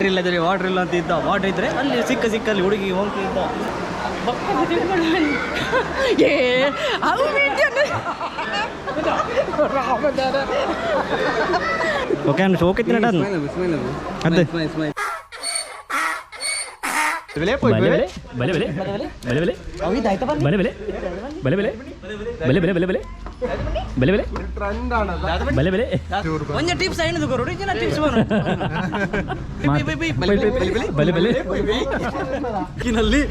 ಇಲ್ಲದ್ರೆ ವಾಟರ್ ಇಲ್ಲ ಅಂತ ಇದ್ದ, ವಾಟರ್ ಇದ್ರೆ ಅಲ್ಲಿ ಸಿಕ್ಕ ಸಿಕ್ಕಲ್ಲಿ ಹುಡುಗಿ ಹೋಗ್ತಾ ಇದ್ದ. ಏ ಅವು ಓಕೆ ಓಕೆ. ಅದೇ. ಬಲೆ ಬಲೆ ಬಲೆ ಬಲೆ ಬಲೆ ಬಲೆ ಬಲೆ ಬಲೆ ಬಲೆ ಬಲೆ ಬಲೆ ಬಲೆ ಬಲೆ ಬಲೆ ಬಲೆ ಬಲೆ ಬಲೆ ಬಲೆ. ಒಂಜೆ ಟಿಪ್ಸ್ ಐನದು ಕೊರಡು ಜನ ಟಿಪ್ಸ್ ಬಲೆ ಬಲೆ. ಕಿನಲ್ಲಿ.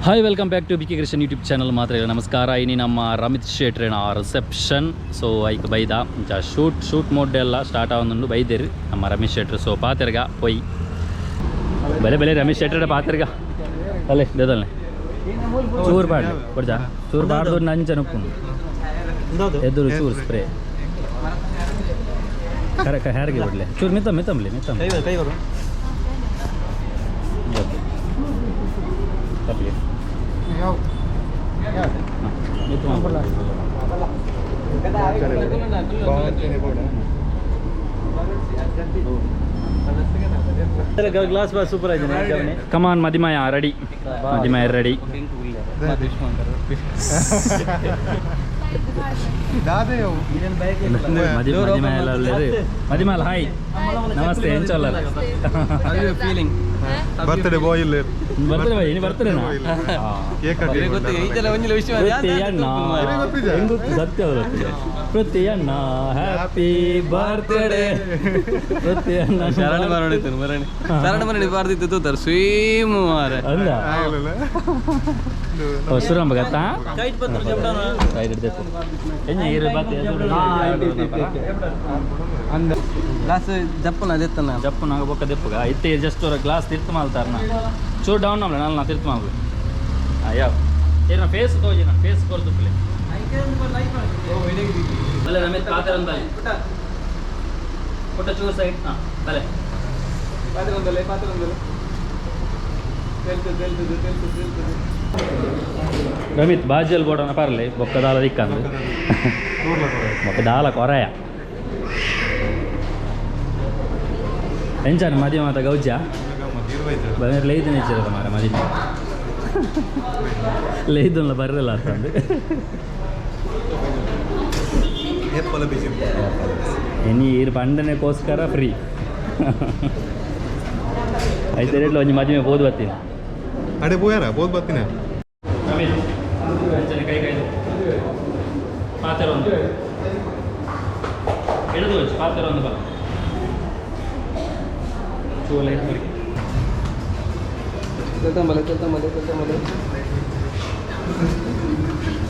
Hi, welcome back to B K Krishan YouTube channel. ಮಾತ್ರ ಇಲ್ಲ, ನಮಸ್ಕಾರ. ಇನಿ ನಮ್ಮ ರಮಿತ್ ಶೇಟ್ರೇನ ರಿಸೆಪ್ಷನ್. ಸೊ ಐಕ್ ಬೈದ ಇಂಚ ಶೂಟ್ ಶೂಟ್ ಮೋಡ್ ಎಲ್ಲ ಸ್ಟಾರ್ಟ್ ಆವೊಂದುಂಡು. ಬೈದೇರಿ ನಮ್ಮ ರಮೇಶ್ ಶೆಟ್ರು. ಸೊ ಪಾತೆರ್ಗ ಪೊಯ್ ಬಲೆ ಬಲೆ ರಮೇಶ್ ಶೆಟ್ರೆ ಪಾತೆರ್ಗ ಅಲ್ಲೇ ದೇದಲ್ನೆ ಚೂರು ಪಾಡ್ಲಿ ಕೊಡ್ಜಾ ಚೂರು ಪಾಡ್ದು ನಂಚ ನುಪ್ಪುಂಡು ಎದುರು ಚೂರು ಸ್ಪ್ರೇ ಕರೆ ಹ್ಯಾರಿಗೆ ಬಿಡ್ಲೆ ಚೂರು ಮಿತ್ತ ಮಿತ್ತಂಬ್ಲಿ ಮಿತ್ತಂಬ್ಲಿ. ಕೈ ಕೈ ಬರು. ತಪ್ಪಿಗೆ. ಮಿತ್ತು. ಗ್ಲಾಸ್ ಬಾ, ಸೂಪರ್ ಆಗಿದೆ. ಕಮಾನ್ ಮದಿಮಯ ರೆಡಿ, ಮದಿಮಯ ರೆಡಿ. ಮದಿ ಮದಿಮಯ ಎಲ್ಲ ಉಳ್ಳೇರು. ಮದಿಮಲ್, ಹಾಯ್, ನಮಸ್ತೆ. ಎಂಚೊಲ್ಲ? ಫೀಲಿಂಗ್? ಬರ್ತ್ಡೇ ಬಾಯ್ ಇಲ್ಲ. ಬರ್ತಡೆ ಬಾಯ್ ಇನಿ ಬರ್ತಡೆನಾ? ಕೇಕ್. ಪೃಥ್ವಿ ಅಣ್ಣ. ಹೆಂಗ್ ಗೊತ್ತು? ಸತ್ಯ ಗೊತ್ತಿದೆ. ಪೃಥ್ವಿ ಅಣ್ಣ, ಹ್ಯಾಪಿ ಬರ್ತ್ಡೇ ಪೃಥ್ವಿ ಅಣ್ಣ. ಶರಣ ಮರಣ ಇತ್ತು ಮರಣ, ಶರಣ ಮರಣ ಬಾರ್ದಿತ್ತು ತೂತಾರೆ ಸೇಮ್ ಮಾರೆ. ಅಂದ ಸುರಂಬ ಗತ್ತಾ. ಕೈಟ್ ಪತ್ರ ಜಂಬಡನ. ಸೈಡ್ ಹಿಡ್ದೆಪ್ಪು ಎಂಜ ಇರು ಬಾತೆ. ಲಾಸ್ಟ್ ಜಪ್ಪನ ಅದೆತ್ತನ. ಜಪ್ಪು ನಾಗ ಬೊಕ್ಕ ದೆಪ್ಪುಗ ಇತ್ತೆ ಜಸ್ಟ್ ஒரு ಗ್ಲಾಸ್ ತಿರ್ತು ಮಾಲ್ತಾರನ. ಚೂರು ಡೌನ್ ನಮ್ಲೆ ನಲ್ಲ ತಿರ್ತು ಮಾಲ್ಲು. ಅಯ್ಯೋ, ಏನ ಫೇಸ್ ತೋಜಿ, ನಾನು ಫೇಸ್ ಕೊರ್ದು ಪ್ಲೇ. ಬಲೆ ರಮೇಶ್, ಪಾತ್ರ ಬಲೆ ಪುಟ್ಟ ಚೂರು ಸೈಡ್. ಹಾಂ, ಬಲೆ. ರಮಿತ್ ಬಾಜಿಯಲ್ಲಿ ಬೋಡನ ಪರ್ಲಿ ಬೊಕ್ಕ ದಾಲ ದಿಕ್ಕಂದು ಬೊಕ್ಕ ದಾಲ ಕೊರಯ. ಎಂಚಾನ ಮದಿ ಮಾತ ಗೌಜ ಬನ್ನಿ. ಲೇಯ್ದು ನೆಚ್ಚಿರದ ಮಾರ ಮದಿ ಲೇಯ್ದುಲ್ಲ ಬರ್ರಲ್ಲ ಅಂತಂದು. ಎನಿ ಈರ್ ಪಂಡನೆಗೋಸ್ಕರ ಫ್ರೀ ಐತೆ ರೇಟ್ಲ ಒಂಜಿ ಮದಿಮೆ ಪೋದು ಬತ್ತೀನಿ. ಅಡೆ ಪೋಯಾರ ಬೋದು ಬರ್ತೀನಿ. ರಮಿತ್, ಅಂಚನೆ ಕೈ ಕೈ ಪಾತ್ರ ಒಂದು ಹಿಡಿದು ಹೋಚ್ ಪಾತ್ರ ಒಂದು ಬಾ ಚೂಲ ಹಿಡಿದು. ತೆಲ್ತಂಬಲೆ ತೆಲ್ತಂಬಲೆ ತೆಲ್ತಂಬಲೆ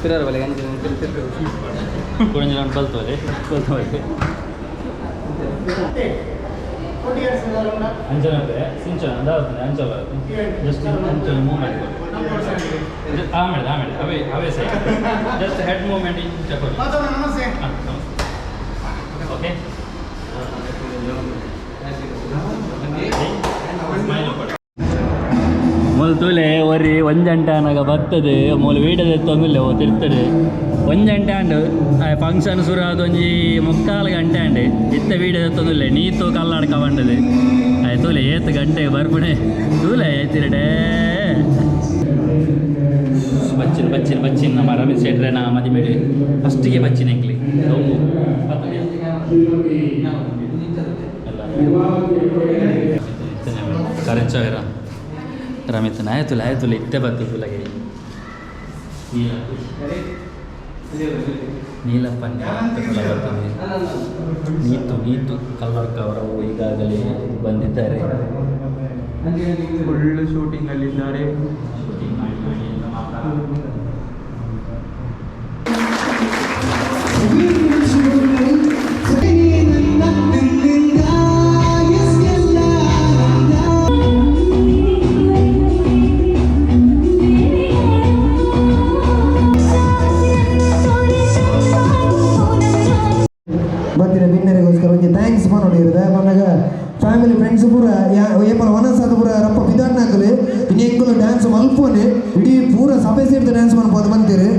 ಪಿರಾರ್ ಬಲೆ ಗಂಜಿ ತಿರು ತಿರು. ಕುಡಂಜಲ ಬಲ್ತೋದೆ ಬಲ್ತೋದೆ. ಅಂಚನ ಸಿಂಚನ ಅಂದಾವತ್ತನೆ ಅಂಚಲ ಜಸ್ಟ್ ಅಂಚನ ಮೂವ್ಮೆಂಟ್ ಆಮೇಲೆ ಆಮೇಲೆ ಅವೇ ಅವೇ ಸೈಡ್ ಜಸ್ಟ್ ಹೆಡ್ ಮೂವ್ಮೆಂಟ್ ಇಂಚ ಕೊಡಿ. ಹಾಂ, ನಮಸ್ತೆ. ಓಕೆ, ಸ್ಮೈಲ್ ಕೊಡಿ. ಮೂಲು ತೂಲೆ ಒರಿ ಒಂಜಂಟೆ ಆನಗ ಬರ್ತದೆ. ಮೂಲು ವೀಡದ ಎತ್ತೊಂದಿಲ್ಲ ಓ ತಿರ್ತದೆ. ಒಂಜಂಟೆ ಆಂಡ್ ಫಂಕ್ಷನ್ ಶುರು ಆದ ಒಂಜಿ ಮುಕ್ಕಾಲು ಗಂಟೆ ಆಂಡ್. ಇತ್ತ ವೀಡಿಯೋ ಎತ್ತೊಂದಿಲ್ಲ. ನೀತು ಕಲ್ಲಾಡ್ಕ ಬಂಡದೆ ಆಯ್ ತೂಲೆ ಏತ್ ಗಂಟೆ ಬರ್ಪುಣೆ ತೂಲೆ ಐತಿರಡೆ. ಬಚ್ಚಿನ ಬಚ್ಚಿನ ಬಚ್ಚಿನ ನಮ್ಮ ರಮೇಶ್ ಶೆಟ್ರೇನ ಮದಿಮೇಡಿ ಫಸ್ಟಿಗೆ ಬಚ್ಚಿನ ಎಂಕ್ಲಿ ದೊಂಬು ಬರ್ತದೆ. ಕರೆಂಚ ರಮಿತ್ ನಾಯತುಲ ಆಯತುಲ ಇತ್ತೆ ಬತ್ತು ತುಲಗೆ. ನೀಲಪ್ಪ ಬರ್ತದೆ. ನೀತು ನೀತು ಕಲ್ಲರ್ಕ ಅವರು ಈಗಾಗಲೇ ಬಂದಿದ್ದಾರೆ. Full shooting ಅಲ್ಲಿದ್ದಾರೆ. ಶೂಟಿಂಗ್ ಮಾಡಿ ಮಾಡಿ ಎಲ್ಲ ಮಾತಾಡ್ತಾರೆ. ಬತ್ತಿನ ಬಿನ್ನರಿಗೋಸ್ಕರ ಒಂಜಿ thanks ಪನೊಡಿರುದೆ ಪನ್ನಗ ಫ್ಯಾಮಿಲಿ ಫ್ರೆಂಡ್ಸ್ ಪೂರ ಏಪಲ ವನಸಾದ ಪೂರ ರಪ್ಪ ಪಿದಾಡ್ನಾಕಲು ಇನ್ನು ಎಂಕುಲು ಡ್ಯಾನ್ಸ್ ಮಲ್ಪೋನೆ ಇಡೀ ಪೂರ ಸಭೆ ಸೇರಿದ ಡ್ಯಾನ್ಸ್ ಮನ್ಪೋದು ಬಂತೀರಿ.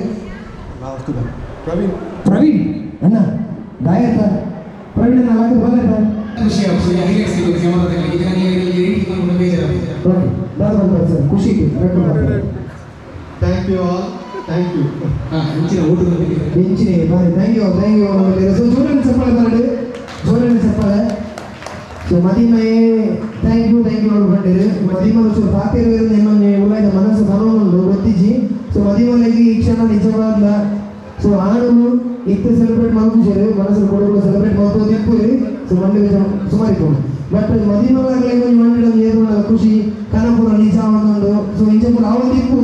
ಪ್ರವೀಣ್. ಪ್ರವೀಣ್ ಅಣ್ಣ ಗಾಯಕ ಪ್ರವೀಣ್ ಅಣ್ಣ ಹಾಗೆ ಬರಲ್ಲ. ಖುಷಿ ಆಗ್ತದೆ, ಹೈಲೈಟ್ಸ್ ಸಿಗೋದು ಕ್ಯಾಮರಾದಲ್ಲಿ. ಇದು ನನಗೆ ಎಡಿಟ್ ಮಾಡ್ಕೊಂಡು ಬೇಜಾರಾಗ್ತದೆ. ಓಕೆ, ದಾದ ಸರ್ ಖುಷಿ. Thank you all, thank you. ಹಾಂ, ಮುಂಚಿನ ಊಟದ ಬಗ್ಗೆ. ಬೆಂಚಿನಿ ಬಾರಿ. Thank you, thank you. So ಜೋರನ್ನು ಚಪ್ಪಾಳೆ ಬರಡು, ಜೋರನ್ನು ಚಪ್ಪಾಳೆ. ಸೊ ಮದಿಮೆ thank you, thank you ಬಂದಿರು. ಮದಿಮಲ ಸೊ ಪಾತಿರು ನಿಮ್ಮ ಉಳ್ಳಾಯ್ದ ಮನಸ್ಸು ಬರೋನುಂಡು ಗೊತ್ತಿಜಿ. ಸೊ ಮದಿಮಲೆಗೆ ಈ ಕ್ಷಣ ನಿಜವಾದ. ಸೊ ಆಣುಲು ಇತ್ತೆ ಸೆಲೆಬ್ರೇಟ್ ಮಲ್ಪುಜೆರು, ಮನಸ್ಸು ಕೂಡ ಕೂಡ ಸೆಲೆಬ್ರೇಟ್ ಮಲ್ಪೋದು ಇಪ್ಪುರಿ. ಸೊ ಮಂಡಿ ಸುಮಾರು, ಬಟ್ ಮದಿಮಲಾಗಲಿ ಒಂಜಿ ಮಂಡಿಡ ಏರು ಖುಷಿ ಕನಪುರ ನಿಜ ಒಂದೊಂದು. ಸೊ ಇಂಚ ಪೂರ ಆವೊಂದು ಇಪ್ಪು.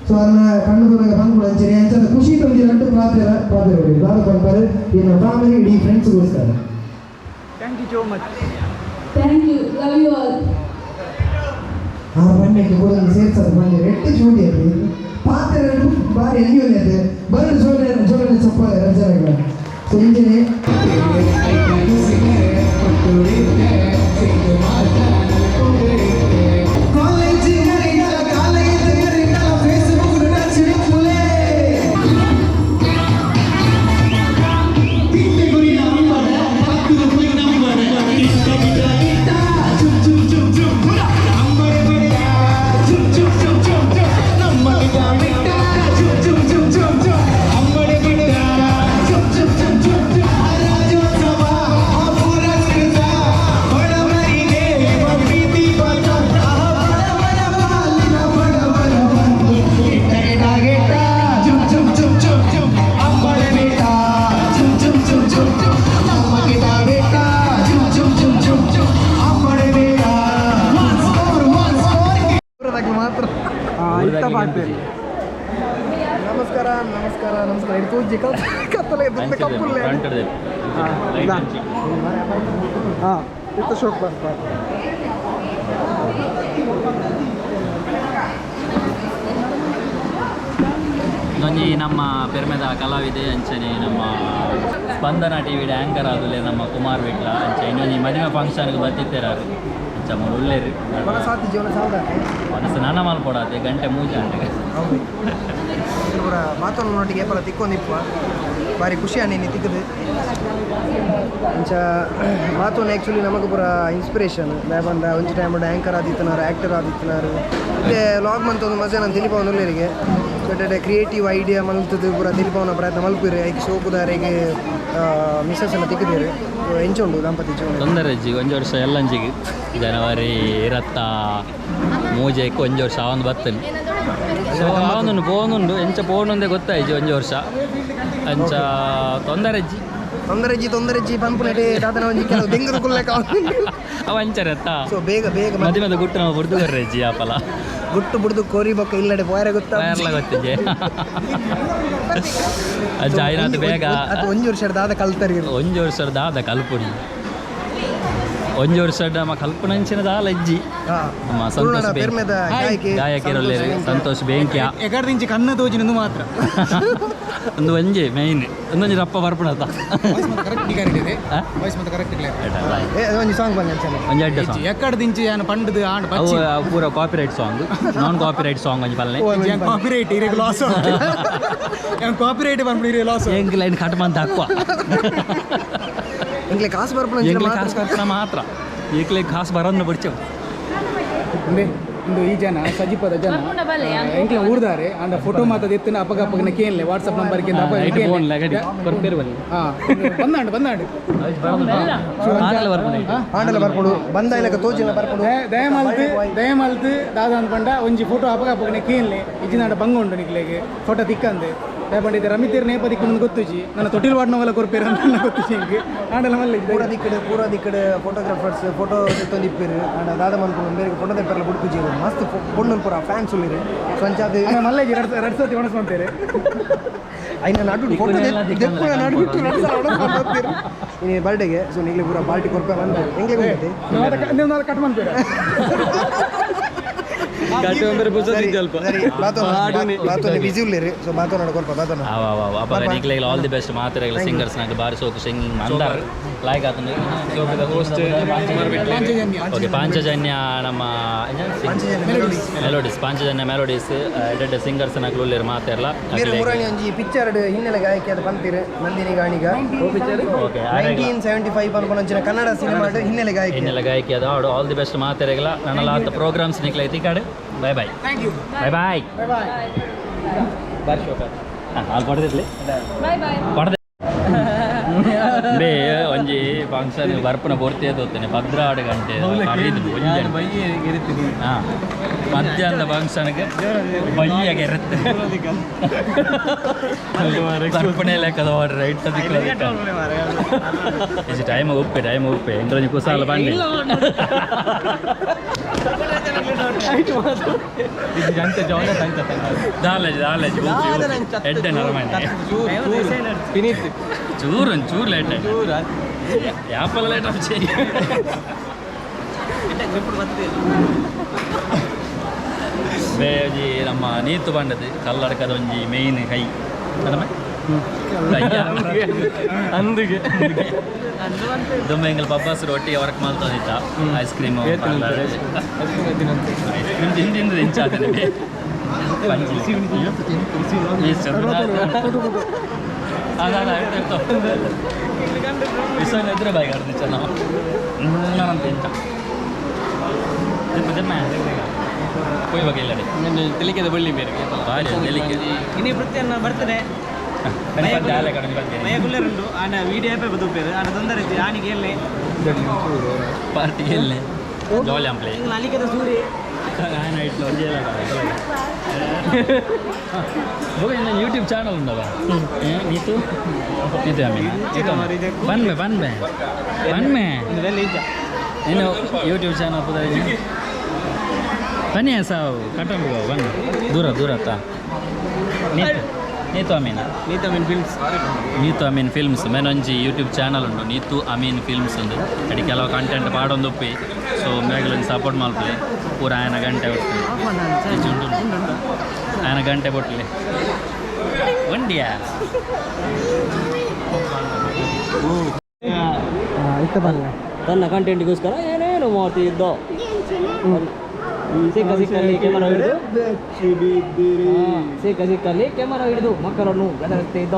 ಸೊ ಅದನ್ನ ಕಣ್ಣು ತೋರಾಗ ಬಂದ್ಬಿಡ ಅಂಚನೆ ಅಂಚದ ಖುಷಿ ಒಂಜಿ ರಡ್ಡು ಪ್ರಾರ್ಥನೆ ಪ್ರಾರ್ಥನೆ ದಾದ ಪನ್ಪರು ಇನ್ನ ಫ್ಯಾಮಿಲಿ ಇಡೀ ಫ್ರೆಂಡ್ಸ್ಗೋಸ್ಕರ? Thank you, love you all. ಆ ಬಣ್ಣಕ್ಕೆ ಕೂಡ ಸೇರ್ಸದು ಬನ್ನಿ ರೆಡ್ಡಿ ಜೋಡಿ ಅದು ಪಾತ್ರೆ ಎರಡು ಬಾರಿ ಎಲ್ಲಿ ಅದು ಬರ ಜೋಡ ಜೋಡಣೆ ಚಪ್ಪಾಳೆ ರಜನೆಗಳ. ಸೊ ಇಂಜಿನಿ ಮಾತ್ರ. ನಮಸ್ಕಾರ, ನಮಸ್ಕಾರ, ನಮಸ್ಕಾರ. ಇದು ತೂಜಿ ಕತ್ತಲೆ ಕಪ್ಪುಲ್ಲೆ. ಹಾಂ, ಇತ್ತ ಶೋಕ್ ಬರ್ತಾರೆ. ಒಂಜಿ ನಮ್ಮ ಪೆರ್ಮೆದ ಕಲಾವಿದೆ ಅಂಚನೆ ನಮ್ಮ ಸ್ಪಂದನ ಟಿವಿಡ್ ಆ್ಯಂಕರ್ ಆದುಲೆ ನಮ್ಮ ಕುಮಾರ್ ವಿಟ್ಲ. ಅಂಚೆ ಇನ್ನೊಂಜಿ ಮದುವೆ ಫಂಕ್ಷನ್ಗೆ ಬತ್ತಿತ್ತೇರಾರು. ಅಂಚ ಮೂರು ಉಲ್ಲೇರು. ಸಾತಿ ಜೀವನ ಸಾವುದ. ಮನಸ್ಸು ನಾನ ಮಲ್ಪೊಡಾತೆ ಗಂಟೆ ಮೂಜೆ ಗಂಟೆಗೆ. ಹೌದು, ಪೂರ ಮಾತೊಂದು ಏಪಲ ತಿಕ್ಕೊಂದಿಪ್ಪ. ಭಾರಿ ಖುಷಿ ಅಣ್ಣ ತಿಕ್ಕದು. ಅಂಚ ಮಾತೊಂದು ಆ್ಯಕ್ಚುಲಿ ನಮಗೆ ಪೂರ ಇನ್ಸ್ಪಿರೇಷನ್. ಬಂದ ಒಂಜಿ ಟೈಮ್ ಆ್ಯಂಕರ್ ಆದಿತ್ತನಾರು, ಆ್ಯಕ್ಟರ್ ಆದಿತ್ತನಾರು. ಮತ್ತೆ ಲಾಗ್ ಮಂತ್ ಒಂದು ಮಜಾ ನಾನು ತಿಳಿಪವನು. ಬಟ್ ಕ್ರಿಯೇಟಿವ್ ಐಡಿಯಾ ಮಲ್ತದ್ದು ಪೂರ ತಿಳಿಪವನ ಪ್ರಯತ್ನ ಮಲ್ಪಿರಿ. ಐಕ್ ಶೋಕುದಾರಿಗೆ ಮಿಸಸ್ ಎಲ್ಲ ತಿಕ್ಕಿದ್ದೀರಿ. ಎಂಚ ಉಂಡು ದಂಪತಿ ಜೀವನ? ತೊಂದರೆ ಅಜ್ಜಿ. ಒಂಜಿ ವರ್ಷ ಎಲ್ಲಂಜಿಗೆ ಜನವರಿ ಇರತ್ತ ಮೂಜೆಕ್ ಒಂಜಿ ವರ್ಷ ಅವನು ಬತ್ತನೆ. ಸೊ ಅವನನ್ನು ಪೋನುಂಡು, ಎಂಚ ಪೋನುಂದೆ ಗೊತ್ತಾಯ್ಜಿ. ಒಂಜಿ ವರ್ಷ ಅಂಚ ತೊಂದರೆ ಅಜ್ಜಿ. ತೊಂದರೆಜ್ಜಿ, ತೊಂದರೆಜ್ಜಿ ಪಂಪುನೆಟೆ ದಾದನ ಒಂಜಿ ಕೆಲವು ದೆಂಗರು ಕುಲ್ಲೆಕ. ಅವ ಅಂಚನೆ ಅತ್ತ. ಸೊ ಬೇಗ ಬೇಗ ಮದಿ ಮದ ಗುಟ್ಟು ನಾವು ಬುಡ್ದು ಬರ್ರೆಜ್ಜಿ ಆಪಲ. ಗುಟ್ಟು ಬುಡ್ದು ಕೋರಿ ಬೊಕ್ಕ ಇಲ್ಲಡೆ ಪೋಯರೆ ಗೊತ್ತಾ? ಪಯರ್ಲ ಗೊತ್ತಿಜೆ ಅಜ್ಜ ಆಯ್ನಾತ್ ಬೇಗ. ಅದು ಒಂಜಿ ವರ್ಷ ದಾದ ಕಲ್ತರಿ. ಒಂಜಿ ವರ್ಷ ದಾದ ಕಲ್ಪುನಿ? ಒಂಜಿ ವರ್ಷ ನಮ್ಮ ಕಲ್ಪನಂಚಿನ ದಾಲ ಅಜ್ಜಿ. ನಮ್ಮ ಸಂತೋಷ್ ತುಳುನಾಡ ಪೆರ್ಮೆದ ಗಾಯಕಿ ಗಾಯಕಿರಲ್ಲೇರು ಸಂತೋಷ್ ಬೇಂಕ್ಯ. ಎಕಡ್ದಿಂಚಿ ಕಣ್ಣು ತೋಜಿನದು ಮಾತ್ರ. ಒಂದು ಒಂಜಿ ಮೈನ್ ಒಂದೊಂಜಿ ರಪ್ಪ ಬರ್ಪುಣತ. ವಾಯ್ಸ್ ಮತ್ತೆ ಕರೆಕ್ಟ್ ಕ್ಲಿಯರ್ ಇದೆ. ಆ? ವಾಯ್ಸ್ ಮತ್ತೆ ಕರೆಕ್ಟ್ ಕ್ಲಿಯರ್. ಏ, ಒಂಜಿ ಸಾಂಗ್ ಬಂದ ಅಂಚನೆ. ಒಂಜಿ ಅಡ್ಡ ಸಾಂಗ್. ಎಕ್ಕಡ್ದಿಂಚಿ ಯಾನು ಪಂಡದು ಆಂಡ್ ಅವು ಬಚ್ಚಿ. ಅವು ಪೂರ copyright song, non copyright song ಒಂಜಿ ಪಲ್ಲೆ. ಕಾಪಿರೈಟ್ ಇರೆಗ್ ಲಾಸ್, ಕಾಪಿರೈಟ್ ಬಂದ್ಬಿಡಿ ಇರೆಗ್ ಲಾಸ್. ಎಂಕ್ ಲೈನ್ ಕಟ್ ಮಂತ್ ಹಾಕುವ. ಎಂಕ್ಲೆ ಕಾಸು ಬರ್ಪುನ. ಎಂಕ್ಲೆ ಕಾಸು ಬರ್ಪುನ ಮಾತ್ರ. ಏಕ್ಲೆ ಕಾಸು ಬರೋನ್ನ ಬಿಡ್ಚೆವು. ಇಂದೆ ಇಂದು ಈ ಜನ ಸಜಿಪದ ಜನ. ಬರ್ಪುಂಡ ಬಲ್ಲೆ, ಯಾನ್. ಎಂಕ್ಲೆ ಊರ್ದಾರೆ ಅಂಡ ಫೋಟೋ ಮಾತದ ಎತ್ತಿನ ಅಪಗ ಅಪಗನ ಕೇನ್ಲೆ ವಾಟ್ಸಪ್ ನಂಬರ್ ಕಿಂದ ಅಪಗ. ನೈಟ್ ಫೋನ್ ಲಗಡಿ ಕೊರ್ಪೇರು ಬಲ್ಲಿ. ಹಾ, ಬಂದಾಂಡ್ ಬಂದಾಂಡ್. ಆಟಲ ಬರ್ಪುನ. ಆಂಡಲ ಬರ್ಪುಡು, ಬಂದ ಇಲ್ಲಕ ತೋಜಿನ ಬರ್ಪುಡು. ದಯಮಲ್ತ್ ದಯಮಲ್ತ್ ದಾದ ಅಂದ್ಪಂಡ ಒಂಜಿ ಫೋಟೋ ಅಪಗ ಅಪಗನೆ ಕೇನ್ಲೆ. ಇಜ್ಜಿನಾಡ ಬಂಗ ಉಂಡು ನಿಕ್ಲೆಗ್ ಫೋಟೋ ತಿಕ್ಕಂದೆ. ದಯಪಂಡ ಇದು ರಮಿತೇರ್ ನೇಪ ದಿಕ್ಕುಂದು ಗೊತ್ತುಜಿ. ನನ್ನ ತೊಟ್ಟಿಲ್ ವಾಡ್ನವಲ್ಲ ಕೊರ್ಪೇರು ಅಂತ ಗೊತ್ತುಜಿ ಎಂಕ್. ಆಂಡಲ ಮಲ್ಲ. ಪೂರ ದಿಕ್ಕಡು, ಪೂರ ದಿಕ್ಕಡು ಫೋಟೋಗ್ರಾಫರ್ಸ್ ಫೋಟೋ ತೆತ್ತೊಂದಿಪ್ಪೆರು. ಆಂಡ ದಾದ ಮನ್ಪುನು ಬೇರೆ ಫೋಟೋ ತೆಪ್ಪೆಲ್ಲ ಬುಡ್ಪುಜಿ. ಮಸ್ತ್ ಪೊಣ್ಣು ಪೂರ ಫ್ಯಾನ್ಸ್ ಉಳ್ಳಿರು. ಸೊ ಅಂಚಾದ ಮಲ್ಲೇಜಿ ಎರಡು ಎರಡು ಸರ್ತಿ ಒಣಸ್ಕೊಂತೇರೆ. ಐನ ನಡು ಫೋಟೋ ದೆಪ್ಪುನ ನಡು ಬಿಟ್ಟು ಎರಡು ಸಲ ಹೊಡೆಸ್ಕೊಂಡು. ಇನಿ ಬರ್ಡೇಗೆ ಸೊ ನಿಗ್ಲಿ ಪೂರ ಪಾರ್ಟಿ ಕೊರ್ಪೆ ಬಂದ ಎಂಗ್ಲೆ ಗೊತ್ತೈತಿ. ನೀವು ನಾಳೆ ಕಟ್ ಮಾಡ್ಬೇಡ. ಬಿಸಿ ಉಳ್ಳೇರಿ ಸೊ ಮಾತನಾಡ ಕೊಲ್ಪ ಮಾತನಾಡ. ಅವ ಅವ ಅವ ಅಪ್ಪ ನಿಕ್ಲೆಗ್ಲ ಆಲ್ the best. ಮಾತೆರೆಗ್ಲ ಸಿಂಗರ್ಸ್ ನಾಕ್ ಬಾರಿ ಸೋಕು ಸಿಂಗಿಂಗ್ ಮಂದಾರ್ ಲಾಯ್ಕ್ ಆತಂದು. ಓಕೆ, ಪಾಂಚಜನ್ಯ ನಮ್ಮ ಮೆಲೋಡಿಸ್, ಪಾಂಚಜನ್ಯ ಮೆಲೋಡಿಸ್ ಎಡ್ಡೆ ಸಿಂಗರ್ಸ್ ನಾಕ್ಲು ಉಲ್ಲೇರು ಮಾತೆರ್ಲ. ಬೇರೆ ಮುರಾಣಿ ಒಂಜಿ ಪಿಕ್ಚರ್ ಹಿನ್ನೆಲೆ ಗಾಯಕಿ ಅದು ಪಂತಿರು ನಂದಿನಿ ಗಾಣಿಗ. ಓಕೆ. 1975 ಪನ್ಪುನಂಚಿನ ಕನ್ನಡ ಸಿನಿಮಾ ಹಿನ್ನೆಲೆ ಗಾಯಕಿ. ಹಿನ್ನೆಲೆ ಗಾಯಕಿ ಅದು ಆಡು. ಆಲ್ the best ಮಾತೆರೆಗ್ಲ. ನನ್ನ ಆತ ಪ್ರೋಗ್ರಾಮ್ಸ್ ನಿಕ್ಲ ಐತಿ ಕಾಡು. Bye bye. Thank you. Bye bye. Bye bye. ಅಲ್ಲಿ ಪಡೆದಿರ್ಲಿ. Boy boy. ಪಡೆದ ಬೇ ಒಂಜಿ ಫಂಕ್ಷನ್ ಬರ್ಪುನ ಪೂರ್ತಿ ತೋತೇನೆ 14 ಗಂಟೆ ಕರೀದು ಒಂಜಿ ಹಾಂ ಮಧ್ಯಾಹ್ನದ ಫಂಕ್ಷನ್ಗೆ ಬಯ್ಯಾಗೆ ಇರುತ್ತೆ ಬರ್ಪಣೆ ಲೆಕ್ಕದ ಆರ್ಡರ್ ರೈಟ್. ಅದಕ್ಕೆ ಟೈಮ್ ಉಪ್ಪೆ, ಟೈಮ್ ಉಪ್ಪೆ ಎಂಕ್ಲೊಂಜಿ ಕುಸಾಲ ಬಂಡಿ. ದಾಲೇಜ್ ದಾಲೇಜ್ ಎಡ್ಡೆ ನರಮನೆ. ಚೂರು ಒಂದು ಚೂರು ಲೇಟ್ ಆಯ್ತು. ಯಾಪಲ್ಲ ಲೇಟ್ ಆಫ್. ಬೇಜಿ ನಮ್ಮ ನೀತು ಬಂಡದು ಕಲ್ಲಡಕದ ಒಂಜಿ ಮೇಯ್ನ್ ಕೈ ಕಡಮೆ ಅಂದಿಗೆ ದುಮ್ಮೆ ಎಂಗಲ್ ಪಬ್ಬಾಸ್ ರೊಟ್ಟಿ ವರ್ಕ್ ಮಾಡ್ತದಿತ್ತ ಐಸ್ ಕ್ರೀಮ್. ಐಸ್ ಕ್ರೀಮ್ ತಿಂದು ತಿಂದು ಇಂಚಾತನೆ. ವಿಶ್ವ ಇದ್ರೆ ಬಾಯಿ ಆಡ್ದು ಚೆನ್ನ ಅಂತ ಇಂಚ ತಿಮ್ಮ ತಿಮ್ಮ ಪೋಯ್ ಬಗ್ಗೆ ಇಲ್ಲ. ತಿಳಿಕೆದ ಬಳ್ಳಿ ಬೇರೆ. ಬಾರಿ ತೆಲಿಕೆ. ಇನಿ ವೃತ್ತಿಯನ್ನ ಬರ್ತದೆ. ಕಡಿಮೆ. ಮಯ ಗುಲ್ಲೆರುಂಡು ಆಂಡ ವಿಡಿಯೋ ಆಪೆ ಬದುಪೇರು ಆಂಡ ತೊಂದರೆ ಇತ್ತು ಆನಿಗೆ ಎಲ್ಲೆ. ಪಾರ್ಟಿಗೆ ಎಲ್ಲೆ ಜಾಲಿ ಅಂಪ್ಲೆ. ಅಲ್ಲಿಗೆದ ಸೂರಿ. ಯೂಟ್ಯೂಬ್ ಚಾನಲ್ ಉಂಡವ ನೀತು ನೀತು ಆಮೇಲೆ ಬನ್ಮೆ ಬನ್ಮೆ ಬನ್ಮೆ. ನೀನು ಯೂಟ್ಯೂಬ್ ಚಾನಲ್ ಪುದ ಬನ್ನಿ ಸಾವು ಕಟ್ಟಂಬ ಬನ್ನಿ ದೂರ ದೂರ ತಾ ನೀತು ನೀತು ಅಮೀನ. ನೀತ ಮೀನ್ ಫಿಲ್ಮ್ಸ್. ನೀತು ಅಮೀನ್ ಫಿಲ್ಮ್ಸ್ ಮೇನೊಂಜಿ ಯೂಟ್ಯೂಬ್ ಚಾನಲ್ ಉಂಟು, ನೀತು ಅಮೀನ್ ಫಿಲ್ಮ್ಸ್ ಉಂದು. ಅಡಿ ಕೆಲವು ಕಂಟೆಂಟ್ ಪಾಡೊಂದುಪ್ಪಿ. ಸೊ ಮೇಗಲೊಂದು ಸಪೋರ್ಟ್ ಮಲ್ಪಲೆ ಪೂರ. ಆಯನ ಗಂಟೆ ಬರ್ತದೆ ಉಂಟು, ಆಯನ ಗಂಟೆ ಬೊಟ್ಲೆ ಒಂಡಿಯಾ. ತನ್ನ ಕಂಟೆಂಟ್ಗೋಸ್ಕರ ಏನೇನು ಮಾಡ್ತಿದ್ದ. ಸಿಕ್ಕ ಸಿಕ್ಕಲ್ಲಿ ಕ್ಯಾಮರಾ ಹಿಡಿದು, ಸಿಕ್ಕ ಸಿಕ್ಕಲ್ಲಿ ಕ್ಯಾಮರಾ ಹಿಡಿದು ಮಕ್ಕಳನ್ನು ಬೆದರಿಸ್ತಿದ್ದ.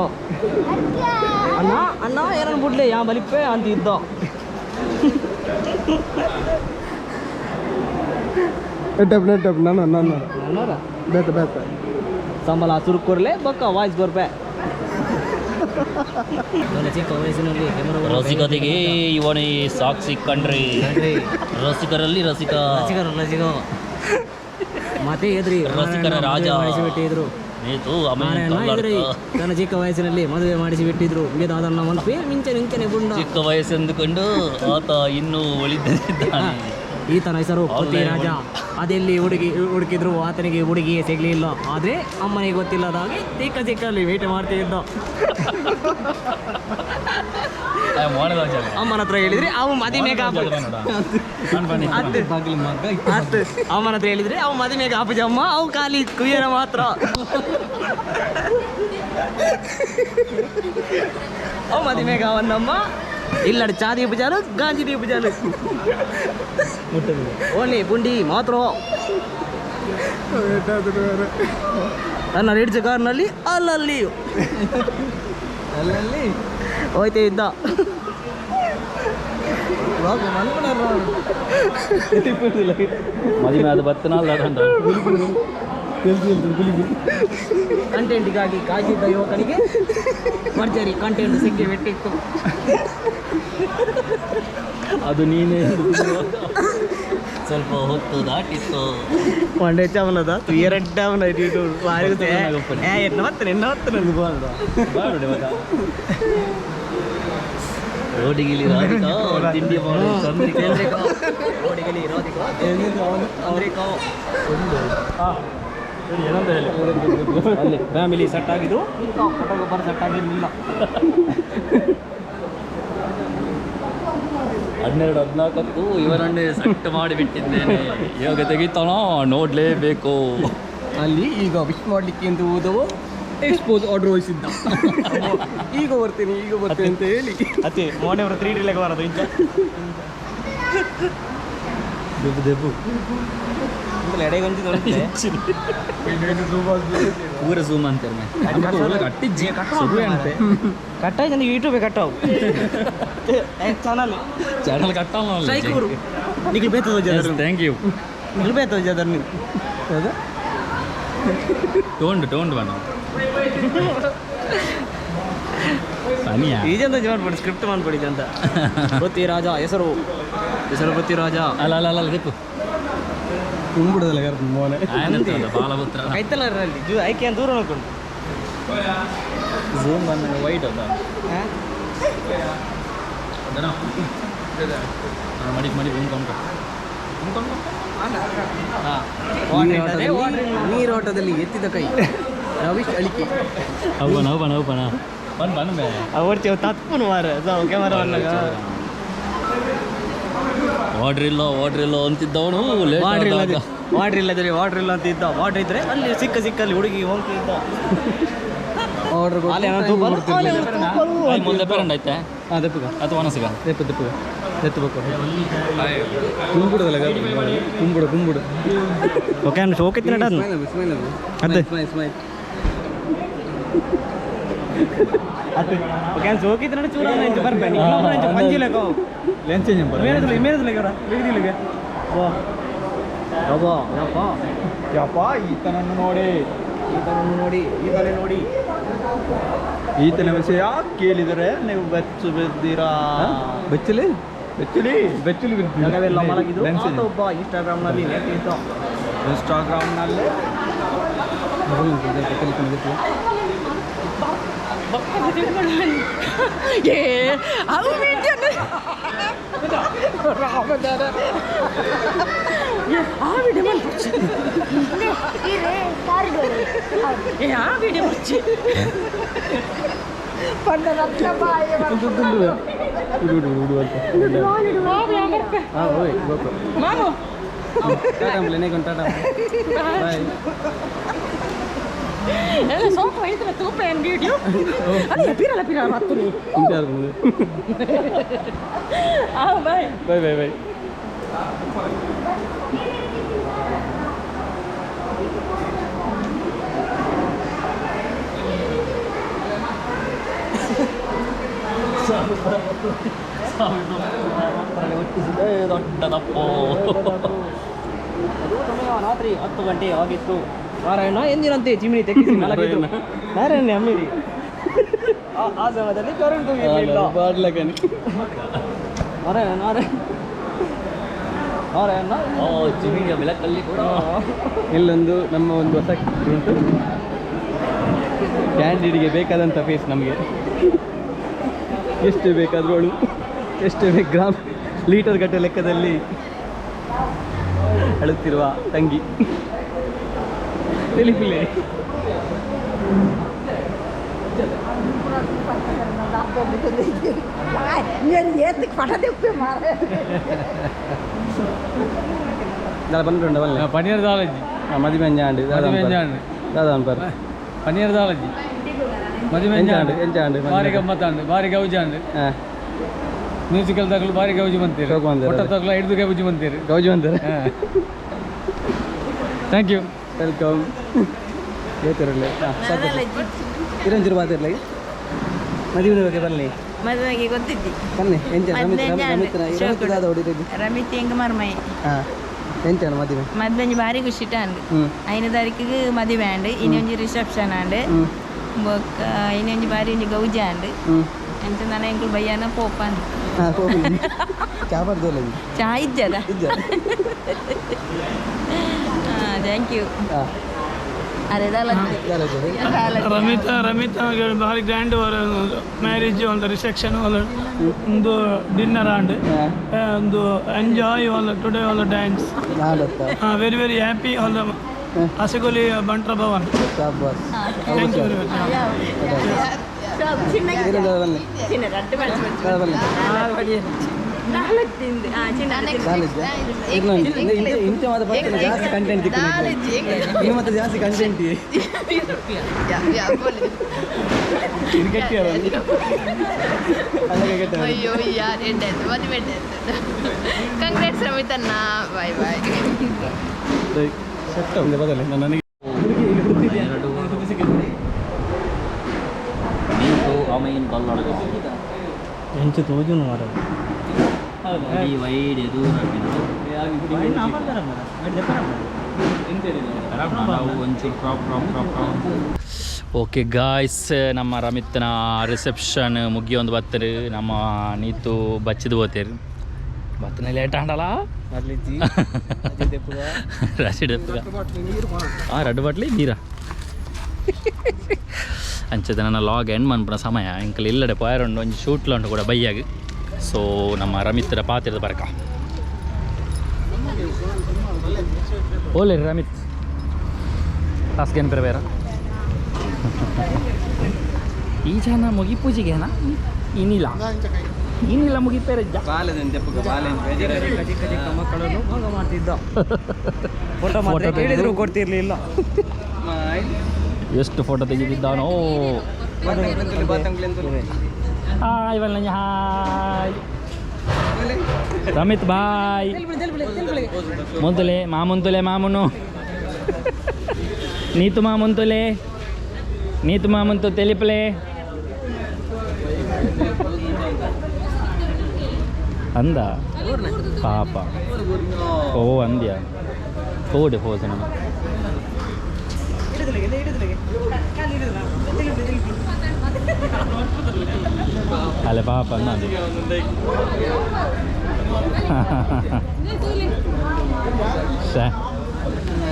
ಅಣ್ಣ ಅಣ್ಣ ಏನನ್ನು ಬಿಡ್ಲಿ ಯಾ ಬಲಿಪೆ ಅಂತಿದ್ದ. ನಾನು ನಾನು ಅನ್ನೋರ ಬೇತ ಬೇತ. ಸಂಬಳ ಸುರುಕೊರ್ಲೆ ಬಕ್ಕ ವಾಯ್ಸ್ ಕೊರ್ಪೆ. ನನ್ನ ಚಿಕ್ಕ ವಯಸ್ಸಿನಲ್ಲಿ ಕ್ಯಾಮರಾ ರಸಿಕತೆಗೆ ಇವನೇ ಸಾಕ್ಷಿ ಕಣ್ರಿ, ರಸಿಕರಲ್ಲಿ ರಸಿಕ. ರಸಿಕರು ರಸಿಕ ಮತ್ತೆ ಎದ್ರಿ ರಸಿಕರ ರಾಜ. ಮಾಡಿಸಿಬಿಟ್ಟಿದ್ರು. ನೀತು ಅಮೀನ್. ಮಾರಾಯಣ ಎದ್ರಿ. ಕಲ್ಲಡ್ಕ. ತನ್ನ ಚಿಕ್ಕ ವಯಸ್ಸಿನಲ್ಲಿ ಮದುವೆ ಮಾಡಿಸಿ ಬಿಟ್ಟಿದ್ರು. ಅದನ್ನ ಮಲ್ಪೆ ಮಿಂಚೆ ನಿಂಚನೆ ಗುಂಡ. ಚಿಕ್ಕ ವಯಸ್ಸೆಂದುಕೊಂಡು ಆತ ಇನ್ನೂ ಉಳಿದಿದ್ದಾನೆ. ಈತನ ಹೆಸರು ಪೃಥ್ವಿರಾಜ. ಅದೆಲ್ಲಿ ಹುಡುಗಿ ಹುಡುಕಿದ್ರು ಆತನಿಗೆ ಹುಡುಗಿಯೇ ಸಿಗಲಿಲ್ಲ. ಆದರೆ ಅಮ್ಮನಿಗೆ ಗೊತ್ತಿಲ್ಲದಾಗಿ ಚಿಕ್ಕ ಚಿಕ್ಕಲ್ಲಿ ವೇಟ್ ಮಾಡ್ತಿದ್ದ. ಅಮ್ಮನ ಹತ್ರ ಹೇಳಿದ್ರೆ ಅವು ಮದಿಮೆಗೆ ಅಮ್ಮನ ಹತ್ರ ಹೇಳಿದ್ರೆ ಅವು ಮದಿಮೆಗೆ ಆಪುಜಮ್ಮ, ಅವು ಖಾಲಿ ಕುಯ್ಯರ ಮಾತ್ರ. ಅವು ಮದಿಮೆಗೆ ಅವನ್ನಮ್ಮ ಇಲ್ಲಡ ಚಾದಿ ಪೂಜಾರು ಗಾಂಜಿ ಪೂಜಾರು ಓನ್ಲಿ ಪುಂಡಿ ಮಾತ್ರ. ನನ್ನ ರೆಡ್ ಕಾರ್ನಲ್ಲಿ ಅಲ್ಲಲ್ಲಿ ಅಲ್ಲಲ್ಲಿ ಹೋಯ್ತೇ ಇದ್ದ. ಮದುವೆ ಆದ ಬತ್ತನಾಲ್. ಕಂಟೆಂಟ್ಗಾಗಿ ಕಾಯ್ದಿದ್ದ ಯುವಕನಿಗೆ ಭರ್ಜರಿ ಕಂಟೆಂಟ್ ಸಿಕ್ಕಿ ಬಿಟ್ಟಿತ್ತು. ಅದು ನೀನೇ ಸ್ವಲ್ಪ ಹೊತ್ತು ದಾಟಿತ್ತು. ಒಂಡೆ ಚಾಮನದ ಎರಡು ಚಾಮನ ಎನ್ನ ಎನ್ನ ರೋಡಿಗಿಲಿ ರಾಧಿಕಾ ತಿಂಡಿ ಮಾಡಿ ಚಂದ್ರಿಕಾ. ರೋಡಿಗಲಿ ರಾಧಿಕಾ ಚಂದ್ರಿಕಾ. ಏನಂತ ಹೇಳಿ. ಅಲ್ಲಿ ಫ್ಯಾಮಿಲಿ ಸೆಟ್ ಆಗಿದ್ರು, ಫೋಟೋಗ್ರಾಫರ್ ಸೆಟ್ ಆಗಿರಲಿಲ್ಲ. 12 14ಕ್ಕೂ ಇವರನ್ನೇ ಸೆಟ್ ಮಾಡಿಬಿಟ್ಟಿದ್ದೇನೆ. ಇವಾಗ ತೆಗಿತಾನೋ ನೋಡಲೇಬೇಕು. ಅಲ್ಲಿ ಈಗ ವಿಶ್ ಮಾಡಲಿಕ್ಕೆ ಅಂತ ಹೋದವು, ಎಕ್ಸ್ಪೋಸ್ ಆರ್ಡರ್ ವಹಿಸಿದ್ದ. ಈಗ ಬರ್ತೇನೆ ಈಗ ಬರ್ತೇನೆ ಅಂತ ಹೇಳಿ. ಅತ್ತೆ ಮೋನೆ ಅವರು 3D ಲೆಕ್ಕ ಬರೋದು ಇಂಚ. ದೆಬ್ಬು ದೆಬ್ಬು. ಎಡೆಗೊಂಜಿ. ಪೂರ ಝೂಮ್ ಅಂತಾರೆ. ಕಟ್ಟಿಜ್ಜಿ. ಕಟ್ಟಾಯ್ತು ಯೂಟ್ಯೂಬ್ ಕಟ್ಟಾವು ಚಾನಲ್. ಚಾನಲ್ ಕಟ್ಟಲ್ಲ. ನಿಗ್ಲು ಬೇತದ ಜನ. Thank you. ನಿಗ್ಲು ಬೇತದ ಜನ ನೀವು. ಟೋಂಡು ಟೋಂಡು ಬಣ್ಣ ಸನಿಯಾ. ಈಜಂತ ಮಾಡ್ಬೇಡಿ, ಸ್ಕ್ರಿಪ್ಟ್ ಮಾಡ್ಬೇಡಿ ಅಂತ. ಪೃಥ್ವಿರಾಜ ಹೆಸರು, ಹೆಸರು ಪೃಥ್ವಿರಾಜ. ಅಲ್ಲ ಅಲ್ಲ ಅಲ್ಲ, ದೆಪ್ಪು. ಕುಂಬುಡದಲ್ಲ ಮೋನೆ. ಆಯನಂತಲ್ಲ ಬಾಲಪುತ್ರ. ಕೈತಲ್ಲ ಅಲ್ಲಿ ಜೂ ಐಕೆ ದೂರ ನೋಡ್ಕೊಂಡು. ಝೂಮ್ ಬಂದ ವೈಟ್ ಅದ. ಮಡಿ ಮಡಿ ಉಂಟು. ನೀರೋಟದಲ್ಲಿ ಎತ್ತಿದ ಕೈ ರವೀಶ್ ಅಳಿಕೆ. ಅವನ ಅವನ ಅವನ ಬನ್ ಬನ್ ಬೇ. ಅವ್ರು ತಪ್ಪು ಮಾರ ಕ್ಯಾಮರಾ. ವಾಡ್ರ್ ಇಲ್ಲ ವಾಡ್ರ್ ಇಲ್ಲ ಅಂತಿದ್ದವನು. ವಾಡ್ರ್ ಇಲ್ಲ, ವಾಡ್ರ್ ಇಲ್ಲದ್ರೆ ವಾಡ್ರ್ ಇಲ್ಲ ಅಂತ ಇದ್ದ. ವಾಡ್ರ್ ಇದ್ರೆ ಅಲ್ಲಿ ಸಿಕ್ಕ ಸಿಕ್ಕಲ್ಲಿ ಹುಡುಗಿ ಹೋಗ್ತಿದ್ದ. ಆರ್ಡರ್. ಅಲ್ಲಿ ಏನೋ ತೂಪಲು, ಅಲ್ಲಿ ಏನೋ ತೂಪಲು. ಮುಂದೆ ಪೇರಂಡ್ ಐತೆ. ಹಾಂ, ದೆಪ್ಪುಗ. ಅಥವಾ ಒನಸಿಗ. ದೆಪ್ಪು ದೆಪ್ಪುಗ ದೆತ್ತು ಬೊಕ್ಕ ಕುಂಬುಡದಲ್ಲ, ಕುಂಬುಡ ಕುಂಬುಡ. Okay okay. Smile smile. ಅದೇ. Smile smile. Okay ಸೋಕಿತ್ತು ಚೂರ ಬರ್ಬೇಡಿ ಪಂಜಿಲೆಕ್ಕ. Lens change. ಮೇನದಲ್ಲ ಮೇನದಲ್ಲ ಬೇಗದಿಲ್ಲ. ವಾ ಯಬ್ಬಾ ಯಪ್ಪ. ಯಪ್ಪ, ಈತನನ್ನು ನೋಡಿ. ಈತನನ್ನು ನೋಡಿ, ಈತನೇ ನೋಡಿ. ಈತನ ವಿಷಯ ಕೇಳಿದರೆ ನೀವು ಬೆಚ್ಚು ಬಿದ್ದೀರಾ. ಬೆಚ್ಚಲಿ ಬೆಚ್ಚಲಿ ಬೆಚ್ಚಲಿ. ಜಗವೆಲ್ಲ ಮಲಗಿದ್ದು ಆತ ಒಬ್ಬ ಇನ್ಸ್ಟಾಗ್ರಾಮ್ನಲ್ಲಿ ನೆಟ್ಟಿದ್ದ. ಇನ್ಸ್ಟಾಗ್ರಾಮ್ನಲ್ಲಿ. ಅವು ವಿಡಿಯೋ ಆ ವಿಡಿಯೋ ಆ ವಿಡಿಯೋ ಬಾಯ್. ಸೋಪ ಐತ್ರ ತೂಪ ಏನು ವಿಡಿಯೋ ಅಲ್ಲ ಪಿರಲ್ಲ ಪಿರಲ್ಲ ಮತ್ತು ಬಾಯ್. Boy boy boy. ದೊಡ್ಡ ತಪ್ಪು. ಅದು ಸಮಯ ರಾತ್ರಿ 10 ಗಂಟೆ ಆಗಿತ್ತು. ನಾರಾಯಣ ಎಂದಿನಂತೆ ಚಿಮಿನಿ ತೆಗೆಸಿ ಮಲಗಿದ್ರು. ನಾರಾಯಣ ಅಮ್ಮಿರಿ ಆ- ಆ ಸಮಯದಲ್ಲಿ ಕರೆಂಟ್ ಇರಲಿಲ್ಲ. ಬಾಡ್ಲಕನಿ. ನಾರಾಯಣ ನಾರಾಯಣ ನಾರಾಯಣ. ಓ ಚಿಮಿನಿಯ ಬೆಳಕಲ್ಲಿ ಕೂಡ. ಇಲ್ಲೊಂದು ನಮ್ಮ ಒಂದು ಹೊಸ ಉಂಟು. ಕ್ಯಾಂಡಿಡ್ಗೆ ಬೇಕಾದಂಥ ಫೇಸ್ ನಮಗೆ. ಎಷ್ಟು ಬೇಕಾದರೂ ಅಳು, ಎಷ್ಟು ಬೇಕು ಗ್ರಾಮ್ ಲೀಟರ್ ಗಟ್ಟೆ ಲೆಕ್ಕದಲ್ಲಿ ಅಳುತ್ತಿರುವ ತಂಗಿ ತಿಳಿಪಿಲೆ. ಬಂದುಂಡ ಬಲ್ಲೆ. ಪನ್ನೀರ್ ದಾಲಜಿ. ಮದಿಮೆ ಅಂಜಾಂಡ್. ಮದಿಮೆ. ದಾದ ಪರ್. ಪನ್ನೀರ್ ದಾಲಜಿ ಮದಿಮೆ. ಎಂಚಾಂಡ್ ಎಂಚಾಂಡ್? ಬಾರಿ ಗಮ್ಮತ್ತಾಂಡ್, ಬಾರಿ ಗೌಜಾಂಡ್. ಹಾಂ. ಮ್ಯೂಸಿಕಲ್ ತಗಲು ಬಾರಿ ಗೌಜಿ ಬಂತೀರಿ. ಶೋಕ್ ಬಂತೀರಿ. ಒಟ್ಟ ತಗಲು ಹಿಡಿದು ಗೌಜಿ ಬಂತೀರಿ. ಗೌಜಿ ಬಂತಾರೆ. Thank you. Welcome. ಏತಿರಲಿ ಇರಂಜೂರು ಬಾತಿರ್ಲಿ. ಮದುವೆ ಬಗ್ಗೆ ಬನ್ನಿ. ಮದುವೆಗೆ ಗೊತ್ತಿದ್ದಿ. ಬನ್ನಿ ಎಂಚ ರಮಿತ್. ಮದ್ವೆ. ರಮಿತ್ ರಮಿತ್ ದಾದ ಹೊಡಿರಿ. ರಮಿತ್ ಎಂಗ ಮರ್ಮೈ. ಹಾಂ, ಎಂಚಾಣ ಮದುವೆ? ಮದ್ವೆ ಭಾರಿ ಖುಷಿ ಅಂಡ್. 5 ತಾರೀಕಿಗೆ ಮದುವೆ ಆಂಡ್, ಇನ್ನೊಂಜಿ ರಿಸೆಪ್ಷನ್ ಆಂಡ್. ಬೊಕ್ಕ ಇನ್ನೊಂಜಿ ಬಾರಿ ಒಂಜಿ ಗೌಜ ಆಂಡ್. ಎಂತ ನನ ಎಂಕುಲು ಬಯ್ಯಾನ ಪೋಪಾನ್. ಹಾಂ, ಹೋಗಿ ಚಾ ಬರ್ದಲ್ಲ. ಚಾ ಇಜ್ಜದ. ಇಜ್ಜ. Thank you. ಹಾಂ. ಅರೆ ದಾಲ. ರಮಿತಾ ರಮಿತಾ ಭಾರಿ ಗ್ರ್ಯಾಂಡ್ ಮ್ಯಾರೇಜ್ ಒಂದು ರಿಸೆಪ್ಷನ್ ಒಂದು ಡಿನ್ನರ್ ಆಂಡ್ ಒಂದು enjoy all today all dance. ನಾಡತ್ತ. ವೆರಿ ವೆರಿ ಹ್ಯಾಪಿ ಆಲ್ ಅಸಗೋಲಿ ಬಂಟ್ರ ಭವನ್. ಶಾಬಾಸ್. Thank you very much. ಬನ್ನಿ. ಚಿನ್ನ ರಡ್ಡು. ಬನ್ನಿ. ಇಂಚ ಮಾತ್ರ ಬರ್ತೇನೆ ಜಾಸ್ತಿ ಕಂಟೆಂಟ್ ನೀವು ಮತ್ತೆ ಜಾಸ್ತಿ ಕಂಟೆಂಟ್ ಇದು ಗಟ್ಟಿ ಅಲ್ಲ ಅಲ್ಲ ಗಟ್ಟಿ ಅಯ್ಯೋ ಯಾರು ಎಡ್ಡೆ ಆಯ್ತು ಮದುವೆ ಎಡ್ಡೆ ಆಯ್ತು. ಕಂಗ್ರಾಟ್ಸ್ ರಮಿತಣ್ಣ, ಬಾಯ್ ಬಾಯ್. ಸೆಟ್ ಬದಲೆ ನನಗೆ ನೀತು ಅಮೈನ್ ಕಲ್ಲೊಳಗ ಎಂಚು ತೋಜುನು ಮಾರ ಈ ವೈಡ್ ಎದು ನಾವು ಒಂಚೂರು crop crop crop crop. Okay guys, ನಮ್ಮ ರಮಿತ್ನ ರಿಸೆಪ್ಷನ್ ಮುಗಿಯೊಂದು ಬತ್ತರು. ನಮ್ಮ ನೀತು ಬಚ್ಚಿದು ಹೋತೇರು ಬತ್ತನ ಲೇಟ್ ಆಂಡಲ ರಾಶಿ ಆ ರಡ್ಡು ಬಾಟ್ಲಿ ನೀರಾ ಅಂಚದ ನನ್ನ ಲಾಗ್ ಎಂಡ್ ಮನ್ಪುನ ಸಮಯ. ಎಂಕಲ್ ಇಲ್ಲಡೆ ಪೋಯರುಂಡು ಒಂಜಿ ಶೂಟ್ಲ ಉಂಟು ಕೂಡ ಬೈಯಾಗ. ಸೊ ನಮ್ಮ ರಮಿತ್ರ ಪಾತಿರದ ಬರಕ ಓಲೆ ರಮಿತ್ ತಾಸ್ಗೇನು ಬೇರೆ ಬೇರೆ ಈ ಜನ ಮುಗಿ ಪೂಜೆಗೇನಾ ಇನ್ನಿಲ್ಲ ಇನ್ನಿಲ್ಲ ಮುಗಿಪೇರೆ ಚಿಕ್ಕ ಚಿಕ್ಕ ಮಕ್ಕಳನ್ನು ಭಂಗ ಮಾಡ್ತಿದ್ದ. ಫೋಟೋ ಮಾತ್ರ ಫೋಟೋ ತೆಗೆದು. ಕೇಳಿದ್ರು ಕೊಡ್ತಿರ್ಲಿಲ್ಲ. ಎಷ್ಟು ಫೋಟೋ ತೆಗೆದಿದ್ದಾನೋ. ಹಾಯ್ ವಲ್ಲಂಜ, ಹಾಯ್ ರಮಿತ್ ಬಾಯ್. ಮುಂತುಲೆ ಮಾ ಮುಂತುಲೆ ಮಾಮುನು ನೀತು ಮಾ ಮುಂತುಲೆ ನೀತು ಮಾ ಮುಂತು ತೆಲಿಪ್ಲೆ ಅಂದ ಪಾಪ. ಓ ಅಂದ್ಯ ಓಡಿ ಹೋದ ನಾನು. ಅಲ್ಲ ಪಾಪ ಅಂದ.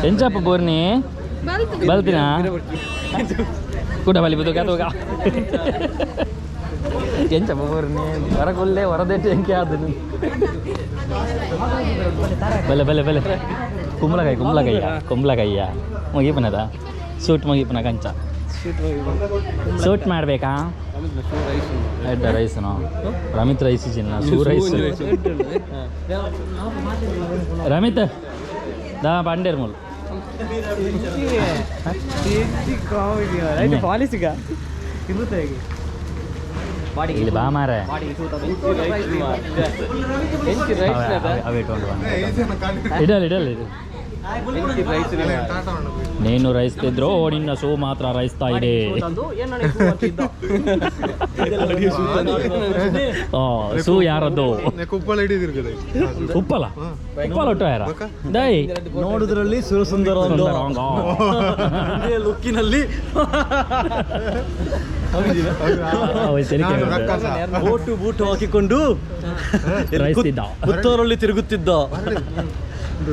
ಎಂಚಪ್ಪ ಬೋರ್ನಿ ಬಲ್ತಿನಾ ಕೂಡ ಬಲಿ ಬುದುಕ ತೂಕ ಎಂಚಪ್ಪ ಬೋರ್ನಿ ಹೊರಗುಲ್ಲೆ ಹೊರದೆಟ್ಟು ಎಂಕೆ ಆದನು. ಬಲೆ ಬಲೆ ಬಲೆ ಕುಂಬಳಕಾಯಿ ಕುಂಬಳಕಾಯಿಯ ಕುಂಬಳಕಾಯಿಯ ಮುಗಿಪನದ ಸೂಟ್ ಮುಗಿಪನ ಕಂಚ ಸೂಟ್ ಮಾಡಬೇಕಾ? ಎಡ್ಡ ರೈಸ್ನೋ ರಮಿತ್ ರೈಸ್ ಚಿನ್ನ ಸೂ ರೈಸ್ ರಮಿತ್ ದಾ ಬಂಡೇರ್ ಮೂಲು ಪಾಲಿಸಿಗ ಇಲ್ಲಿ ಬಾ ಮಾರೆ. ಇಡಲಿ ಇಡಲಿ. ನೀನು ರೈಸ್ತಿದ್ರು ನಿನ್ನ ಶೂ ಮಾತ್ರ ರೈಸ್ತಾ ಇದೆ. ಸೂ ಯಾರದ್ದು? ಕುಪ್ಪಳ ಹಿಡಿದಿರ್ಗದೆ. ಉಪ್ಪಲ ಉಪ್ಪಲ ಒಟ್ಟು ಯಾರ ದೈ ನೋಡುದ್ರಲ್ಲಿ ಸುರಸುಂದರ ಒಂದು ಲುಕ್ಕಿನಲ್ಲಿ ಬೋಟು ಬೂಟು ಹಾಕಿಕೊಂಡು ರೈಸ್ತಿದ್ದ. ಪುತ್ತೂರಲ್ಲಿ ತಿರುಗುತ್ತಿದ್ದ.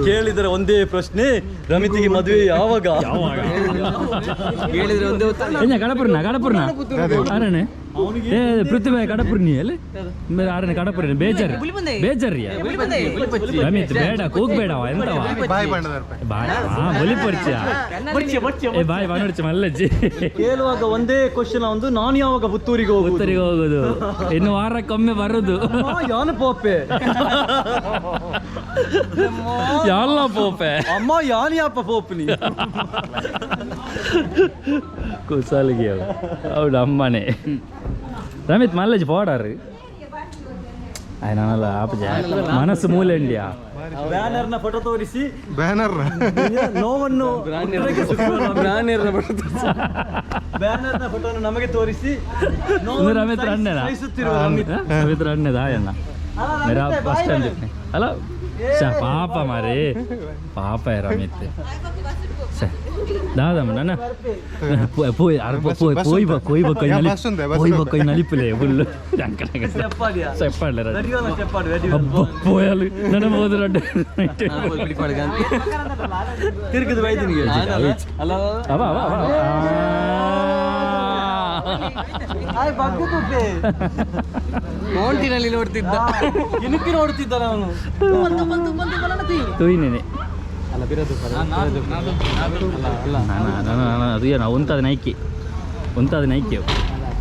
ಕೇಳಿದರೆ ಒಂದೇ ಪ್ರಶ್ನೆ, ರಮಿತಿಗೆ ಮದುವೆ ಯಾವಾಗ? ಕೇಳಿದ್ರೆ ಒಂದೇ ಉತ್ತರ. ಕಡಪುರ್ನ ಕಡಪುರ್ನ ಆರಣೆ ಏ ಪೃಥ್ವಿ ಕಡಪುರ್ನಿ ಅಲ್ಲಿ ಆರಣೆ ಕಡಪುರ್ನಿ ಬೇಜಾರ್ ಬೇಜಾರಿಯ ರಮಿತ್ ಬೇಡ ಕೂಗ್ಬೇಡವ ಎಂತವ ಬಾಯ್ ಬಣ್ಣದ ಬಾಯ್ ಹಾ ಬಲಿ ಪರಿಚಯ ಏ ಬಾಯ್ ಬಾನುಡ್ಚಿ ಮಲ್ಲಜ್ಜಿ. ಕೇಳುವಾಗ ಒಂದೇ ಕ್ವಶನ್ ಒಂದು, ನಾನು ಯಾವಾಗ ಪುತ್ತೂರಿಗೆ ಹೋಗುದು? ಪುತ್ತೂರಿಗೆ ಹೋಗುದು ಇನ್ನು ವಾರಕ್ಕೊಮ್ಮೆ ಬರುದು. ಯಾನು ಪೋಪೆ ಯಾಲ್ಲ ಪೋಪೆ ಅಮ್ಮ ಯಾನ್ ಯಾಪ ಪೋಪನಿ ಕುಸಾಲಿಗೆ ಹೌದು ಅಮ್ಮನೆ ರಮಿತ್ ಮಲ್ಲಜ್ಜಿ ಪೋಡಾರು ನಾನಲ್ಲ ಆಪಜ ಮನಸ್ಸು ಮೂಲೆ ಇಂಡಿಯಾ ಬ್ಯಾನರ್ನ ಫೋಟೋ ತೋರಿಸಿ ಬ್ಯಾನರ್ ನೋವನ್ನು ಬ್ಯಾನರ್ನ ಫೋಟೋವನ್ನು ನಮಗೆ ತೋರಿಸಿ ರಮಿತ್ ಅಣ್ಣನ ಸಹಿಸುತ್ತಿರುವ ರಮಿತ್. ರಮಿತ್ ಅಣ್ಣೆ ದಾಯಣ್ಣ ಮೇರಾ ಬಸ್ ಸ್ಟ್ಯಾಂಡ್ ಅಲ್ಲ ಶಾ ಪಾಪ ಮಾರೇ ಪಾಪ ರಮಿತ್ ದಾದಮ್ಮ ನನ್ನ ಪೋಯ್ ಪೋಯ್ ಕೊಯ್ ಬೊಕ್ಕ ಪೋಯ್ ಬೊಕ್ಕ ನಲಿಪುಲೆ ಫುಲ್ ಸ್ಟೆಪ್ ಅಬ್ಬ ಪೋಯಲು ನನ್ನ ಹೋದ ತಿರುಗಿದ ಬೈದಿನಿಗೆ ಅಲ್ಲ ಅವ ಅವ ಅವ ಮೌಂಟಿನಲ್ಲಿ ನೋಡ್ತಿದ್ದ ಇಣುಕಿ ನೋಡ್ತಿದ್ದ ನಾನು ತೂಯಿನೇನೆ ಅಲ್ಲ ಬಿರದು ಅಲ್ಲ ಅದು ಏನು ಉಂತಾದ ನೈಕಿ ಉಂತಾದ ನೈಕಿ ಅವು.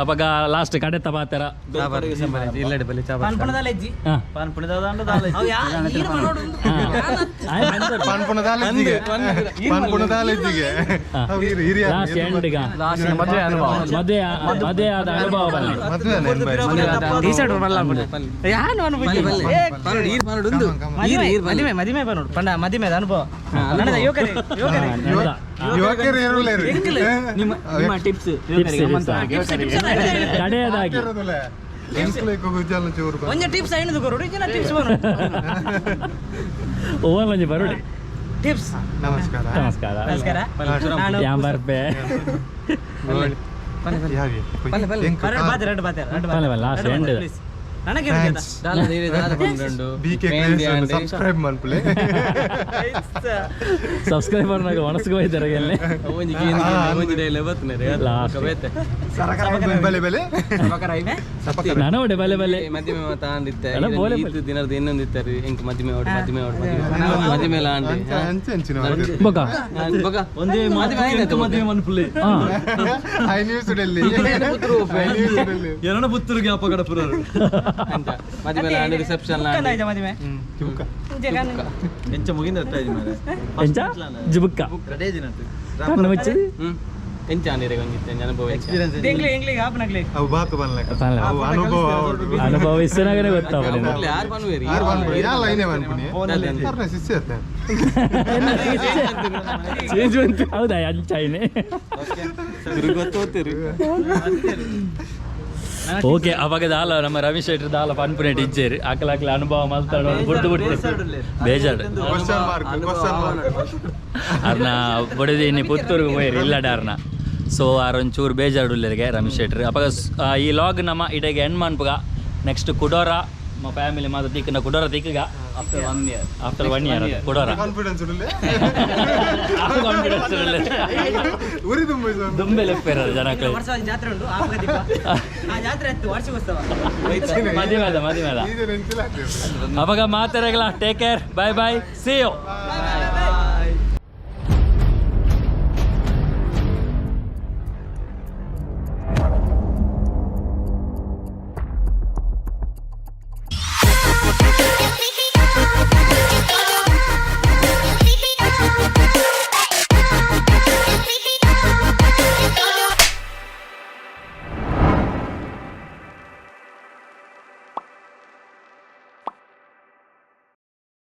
ಅಪಗ ಲಾಸ್ಟ್ ಕಡೆತ ಪಾತೆರ. ಹಾ. ಪನ್ಪುನ ದಾಲೆಜ್ಜಿಗೆ, ಪನ್ಪುನ ದಾಲೆಜ್ಜಿಗೆ. ಹಿರಿಯ ಲಾಸ್ಟ್ ಎಂಡ್ಗ ಮದುವೆ ಮದುವೆ ಆದ ಅನುಭವ ಬನ್ನಿ. ಮದುವೆ. ಮದಿಮೆ ಬನ್ನೋಡು ಪಂಡ ಮದಿಮೆ ಅನುಭವ ನನದ ಯುವಕರೇ, ಯುವಕರೇ. ಹಾ, ಯುವಕರು ಇರುಲೇರು. ನಿಮ್ಮ ಟಿಪ್ಸ್. ಟಿಪ್ಸ್ ಕಡೆಯದಾಗಿ. ಚೂರು ಒಂಜಿ ಟಿಪ್ಸ್ ಐನದು ಕೊರಡು ಇಜ್ಜಿನ ಟಿಪ್ಸ್ ಬನ್ನೋಡು. ಓವನ್ ಬರೋಡಿ. ಟಿಪ್ಸ್. ನಮಸ್ಕಾರ. ನಮಸ್ಕಾರ. ನಮಸ್ಕಾರ. ನಾನು ಯಾನ್ ಬರ್ಪೆ. ಯಾವಿ? ಎರಡು ಬಾತೆ, ಎರಡು ಬಾತೆ, ಎರಡು ಬಲ್ಲೆ, ಬಲ್ಲೆ, last end. Please ನನಗೆ ಬಿ ಕೆ ಸಬ್ಸ್ಕ್ರೈಬ್ ಮನ್ಪುಲೆ. ಸಬ್ಸ್ಕ್ರೈಬರ್ ನಾಗ ಒಣಸ್ಕೊ ಹೋಯ್ತಾರೆ ಎಲ್ಲಿ. ಲಾಸ್ಟ್. ಬಲೆ ಬಲೆ. ನಾನು ಒಡೆ ಬಲೆ ಬಲೆ. ಮಧ್ಯಮ ತಾಂಡಿತ್ತೆ. ಅಲ್ಲ, ಬೋಲೆ ಬಲೆ. ದಿನದ ಇನ್ನೊಂದಿತ್ತಾರೆ ಎಂಕ್ ಮಧ್ಯಮ ಓಡು ಮಧ್ಯಮ ಓಡು ಮಧ್ಯಮ ಆಂಡಿ. ಅಂಚೆ ಅಂಚಿನ. ಬೊಕ ಬೊಕ ಒಂದೇ ಮಧ್ಯಮ. ಹಾ. I news Delhi, I news Delhi. ಮಧ್ಯಮ ಆಂಡಿ ರಿಸೆಪ್ಷನ್. ಮದಿಮೆ. ಚುಕ್ಕ. ಎಂಚ ಜುಬುಕ್ಕ ಕಣ್ಣು ಮುಚ್ಚಿ. ಎಂಚ ಆಂಡಿರೆ ಒಂಜಿತ್ತೆ ಅನುಭವ ಎಂಚ? ಎಂಗ್ಲಿ ಎಂಗ್ಲಿ ಆಪನಗ್ಲಿ. ಅವು ಬಾತು ಬನ್ಲೆಕ್ಕ. ಬನ್ಲೆ. ಅವು ಅನುಭವ ಅವಡು. ಅನುಭವ ಇಷ್ಟನಾಗನೇ ಗೊತ್ತಾಗಲ್ಲ. ಯಾರು ಪನ್ವೇರಿ? ಆರ್ ಬನ್ಪುನಿ, ಯಾಲ ಐನೆ ಬನ್ಪುನಿ. ಅರ್ನ ಶಿಷ್ಯ ಅತ್ತೆ. ಹೌದಾ, ಅಂಚಾಯಿನೆ. ಗೊತ್ತೋತಿರಿ. ಓಕೆ, ಅವಾಗ ದಾಲ ನಮ್ಮ ರವಿ ಶೆಟ್ಟಿ ದಾಲ ಪನ್ಪುನೇಟ್ ಇಜ್ಜೇರಿ ಆಕಲ ಆಕಲ ಅನುಭವ ಮಲ್ತಾಡ ಬುಡ್ದು ಬಿಟ್ಟು ಬೇಜಾರು. Question mark, question mark. ಅರ್ನ ಬಡದಿ ಇನ್ನಿ ಪುತ್ತೂರಿಗೆ ಹೋಯ್ರಿ ಇಲ್ಲಡ ಅರ್ನ. ಸೊ ಆರ್ ಒಂಚೂರು ಬೇಜಾರು ಉಲ್ಲೆರಿಗೆ ರಮೇಶ್ ಶೆಟ್ರು. ಅಪಗ ಈ ಲಾಗ್ ನಮ್ಮ ಇಡೆಗೆ ಎಂಡ್ ಮನ್ಪುಗ. ನೆಕ್ಸ್ಟ್ ಕುಡೋರ ನಮ್ಮ ಫ್ಯಾಮಿಲಿ ಮಾತ್ರ ತಿಕ್ಕನ ಕುಡೋರ ತಿಕ್ಕಗ. After one year. After one year ಕುಡೋರ. ಕಾನ್ಫಿಡೆನ್ಸ್ ಉಡಲೆ. ಕಾನ್ಫಿಡೆನ್ಸ್. ಉರಿ ತುಂಬ. ದುಂಬೆ ಲೆಪ್ಪಿರೋದು ಜನಕ್ಕೆ. ವರ್ಷ ಜಾತ್ರೆ ಉಂಟು, ಆ ಪ್ರದೀಪ. ಆ ಜಾತ್ರೆ ಇತ್ತು ವಾರ್ಷಿಕೋತ್ಸವ. ಮದುವೆ ಅದ, ಮದುವೆ ಅದ. ಈಗ ನೆನ್ಪಿಲ್ಲ ಆಗ್ತದೆ. ಅವಾಗ ಮಾತಾಡಗಲ. Take care, bye bye, see you. Bye.